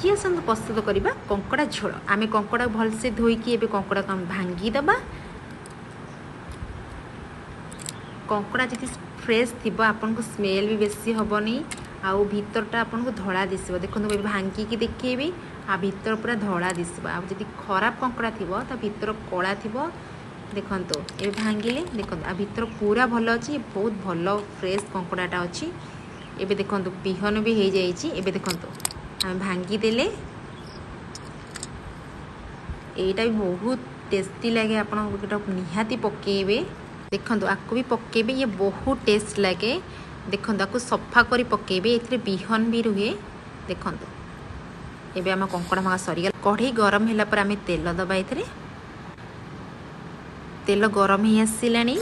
ଆଜି ଆସନ୍ତୁ ପ୍ରସ୍ତୁତ କରିବା କଙ୍କଡ଼ା ଝୋଳ। ଆମେ କଙ୍କଡ଼ା ଭଲସେ ଧୋଇକି ଏବେ କଙ୍କଡ଼ାକୁ ଆମେ ଭାଙ୍ଗିଦେବା। କଙ୍କଡ଼ା ଯଦି ଫ୍ରେଶ୍ ଥିବ ଆପଣଙ୍କୁ ସ୍ମେଲ୍ ବି ବେଶୀ ହେବନି, ଆଉ ଭିତରଟା ଆପଣଙ୍କୁ ଧଳା ଦିଶିବ। ଦେଖନ୍ତୁ ମୁଁ ଏବେ ଭାଙ୍ଗିକି ଦେଖେଇବି, ଆଉ ଭିତର ପୁରା ଧଳା ଦିଶିବ। ଆଉ ଯଦି ଖରାପ କଙ୍କଡ଼ା ଥିବ ତା ଭିତର କଳା ଥିବ। ଦେଖନ୍ତୁ ଏବେ ଭାଙ୍ଗିଲେ ଦେଖନ୍ତୁ ଆଉ ଭିତର ପୁରା ଭଲ ଅଛି, ବହୁତ ଭଲ ଫ୍ରେଶ୍ କଙ୍କଡ଼ାଟା ଅଛି। ଏବେ ଦେଖନ୍ତୁ ବିହନ ବି ହେଇଯାଇଛି। ଏବେ ଦେଖନ୍ତୁ ଆମେ ଭାଙ୍ଗିଦେଲେ, ଏଇଟା ବି ବହୁତ ଟେଷ୍ଟି ଲାଗେ। ଆପଣ ଏଇଟା ନିହାତି ପକାଇବେ। ଦେଖନ୍ତୁ ଆକୁ ବି ପକାଇବେ, ଇଏ ବହୁତ ଟେଷ୍ଟ ଲାଗେ। ଦେଖନ୍ତୁ ଆକୁ ସଫା କରି ପକାଇବେ, ଏଥିରେ ବିହନ ବି ରୁହେ। ଦେଖନ୍ତୁ ଏବେ ଆମ କଙ୍କଡ଼ା ଭଙ୍ଗା ସରିଗଲା। କଢ଼େଇ ଗରମ ହେଲା ପରେ ଆମେ ତେଲ ଦେବା। ଏଥିରେ ତେଲ ଗରମ ହେଇ ଆସିଲାଣି।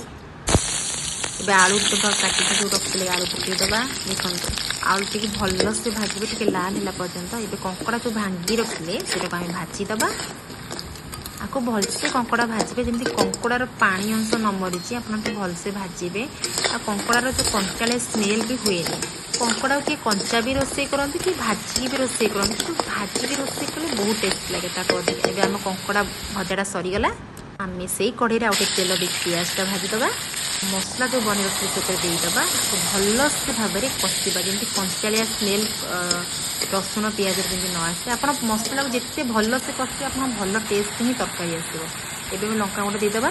ଏବେ ଆଳୁ କାଟିକି ଯେଉଁ ରଖିଥିଲେ ଆଳୁ ପକାଇଦେବା। ଦେଖନ୍ତୁ ଆଳୁ ଟିକେ ଭଲସେ ଭାଜିବେ, ଟିକେ ଲାଲ ହେଲା ପର୍ଯ୍ୟନ୍ତ। ଏବେ କଙ୍କଡ଼ା ଯେଉଁ ଭାଙ୍ଗି ରଖିଲେ ସେଟାକୁ ଆମେ ଭାଜିଦେବା। ଆକୁ ଭଲସେ କଙ୍କଡ଼ା ଭାଜିବେ, ଯେମିତି କଙ୍କଡ଼ାର ପାଣି ଅଂଶ ନ ମରିଛି, ଆପଣ ଟିକେ ଭଲସେ ଭାଜିବେ। ଆଉ କଙ୍କଡ଼ାର ଯେଉଁ କଞ୍ଚାଳିଆ ସ୍ମେଲ୍ ବି ହୁଏନି। କଙ୍କଡ଼ାକୁ କିଏ କଞ୍ଚା ବି ରୋଷେଇ କରନ୍ତି, କିଏ ଭାଜିକି ବି ରୋଷେଇ କରନ୍ତି, କିନ୍ତୁ ଭାଜିକି ରୋଷେଇ କଲେ ବହୁତ ଟେଷ୍ଟ ଲାଗେ ତାକୁ ଅଧିକା। ଏବେ ଆମ କଙ୍କଡ଼ା ଭଜାଟା ସରିଗଲା। ଆମେ ସେଇ କଢ଼େଇରେ ଆଉ ଟିକେ ତେଲ ଦେଇକି ପିଆଜଟା ଭାଜିଦେବା। ମସଲା ଯେଉଁ ବନେଇ ରଖିଥିଲେ ସେଥିରେ ଦେଇଦେବା। ତାକୁ ଭଲସେ ଭାବରେ କଷିବା, ଯେମିତି କଞ୍ଚାଳିଆ ସ୍ମେଲ୍ ରସୁଣ ପିଆଜରେ ଯେମିତି ନ ଆସେ। ଆପଣ ମସଲାକୁ ଯେତେ ଭଲସେ କଷିବେ ଆପଣ ଭଲ ଟେଷ୍ଟ ହିଁ ତରକାରୀ ଆସିବ। ଏବେ ଆମେ ଲଙ୍କା ଗୁଣ୍ଡ ଦେଇଦେବା,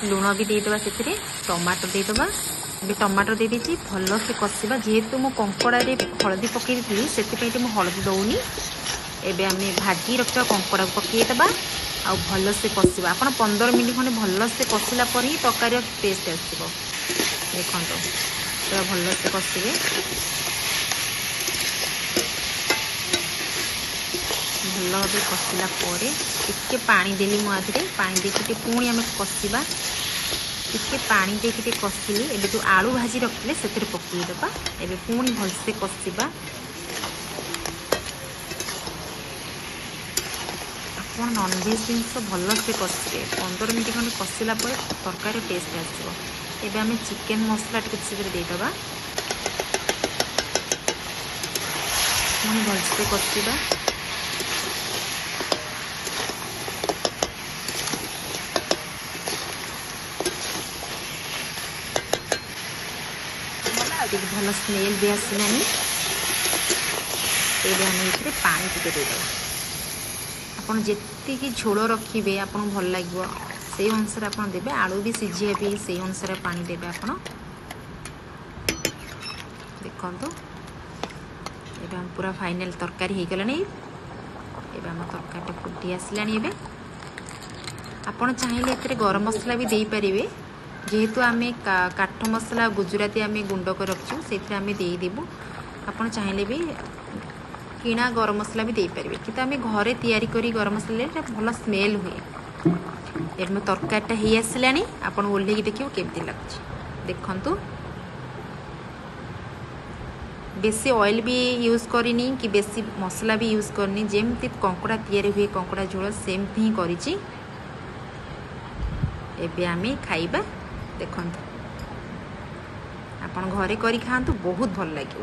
ଲୁଣ ବି ଦେଇଦେବା, ସେଥିରେ ଟମାଟୋ ଦେଇଦେବା। ଏବେ ଟମାଟୋ ଦେଇଦେଇଛି, ଭଲସେ କଷିବା। ଯେହେତୁ ମୁଁ କଙ୍କଡ଼ାରେ ହଳଦୀ ପକାଇ ଦେଇଥିଲି ସେଥିପାଇଁ ମୁଁ ହଳଦୀ ଦେଉନି। ଏବେ ଆମେ ଭାଜି ରଖିଥିବା କଙ୍କଡ଼ାକୁ ପକାଇଦେବା ଆଉ ଭଲସେ କଷିବା। ଆପଣ 15 ମିନିଟ୍ ଖଣ୍ଡେ ଭଲସେ କଷିଲା ପରେ ହିଁ ତରକାରୀର ଟେଷ୍ଟ ଆସିବ। ଦେଖନ୍ତୁ ପୁରା ଭଲସେ କଷିବେ। ଭଲ ଭାବେ କଷିଲା ପରେ ଟିକେ ପାଣି ଦେଲି ମୁଁ ଆଧିରେ। ପାଣି ଦେଇକି ଟିକେ ପୁଣି ଆମେ କଷିବା। ଟିକେ ପାଣି ଦେଇକି ଟିକେ କଷିଲି। ଏବେ ଯେଉଁ ଆଳୁ ଭାଜି ରଖିଥିଲେ ସେଥିରେ ପକାଇଦେବା। ଏବେ ପୁଣି ଭଲସେ କଷିବା। ଆପଣ ନନଭେଜ୍ ଜିନିଷ ଭଲସେ କଷିବେ। 15 ମିନିଟ୍ ଖଣ୍ଡେ କଷିଲା ପରେ ତରକାରୀର ଟେଷ୍ଟ ଆସିବ। ଏବେ ଆମେ ଚିକେନ୍ ମସଲା ଟିକେ ସେଥିରେ ଦେଇଦେବା। ପୁଣି ଭଲସେ କଷିବା। ଟିକେ ଭଲ ସ୍ମେଲ୍ ବି ଆସିଲାଣି। ଏବେ ଆମେ ଏଥିରେ ପାଣି ଟିକେ ଦେଇଦେବା। ଆପଣ ଯେତିକି ଝୋଳ ରଖିବେ ଆପଣଙ୍କୁ ଭଲ ଲାଗିବ ସେଇ ଅନୁସାରେ ଆପଣ ଦେବେ। ଆଳୁ ବି ସିଝିବା ବି ସେଇ ଅନୁସାରେ ପାଣି ଦେବେ ଆପଣ। ଦେଖନ୍ତୁ ଏବେ ଆମ ପୁରା ଫାଇନାଲ୍ ତରକାରୀ ହେଇଗଲାଣି। ଏବେ ଆମ ତରକାରୀଟା ଫୁଟି ଆସିଲାଣି। ଏବେ ଆପଣ ଚାହିଁଲେ ଏଥିରେ ଗରମ ମସଲା ବି ଦେଇପାରିବେ। ଯେହେତୁ ଆମେ କାଠ ମସଲା ଗୁଜୁରାତି ଆମେ ଗୁଣ୍ଡ କରି ରଖିଛୁ ସେଇଥିରେ ଆମେ ଦେଇଦେବୁ। ଆପଣ ଚାହିଁଲେ ବି କିଣା ଗରମ ମସଲା ବି ଦେଇପାରିବେ, କିନ୍ତୁ ଆମେ ଘରେ ତିଆରି କରି ଗରମ ମସଲା ଦେଲେ ଭଲ ସ୍ମେଲ୍ ହୁଏ। ଏବେ ମୋ ତରକାରୀଟା ହେଇ ଆସିଲାଣି। ଆପଣ ଓହ୍ଲେଇକି ଦେଖିବୁ କେମିତି ଲାଗୁଛି। ଦେଖନ୍ତୁ ବେଶୀ ଅଏଲ୍ ବି ୟୁଜ୍ କରିନି କି ବେଶୀ ମସଲା ବି ୟୁଜ୍ କରିନି। ଯେମିତି କଙ୍କଡ଼ା ତିଆରି ହୁଏ କଙ୍କଡ଼ା ଝୋଳ ସେମିତି ହିଁ କରିଛି। ଏବେ ଆମେ ଖାଇବା। ଦେଖନ୍ତୁ ଆପଣ ଘରେ କରି ଖାଆନ୍ତୁ, ବହୁତ ଭଲ ଲାଗିବ।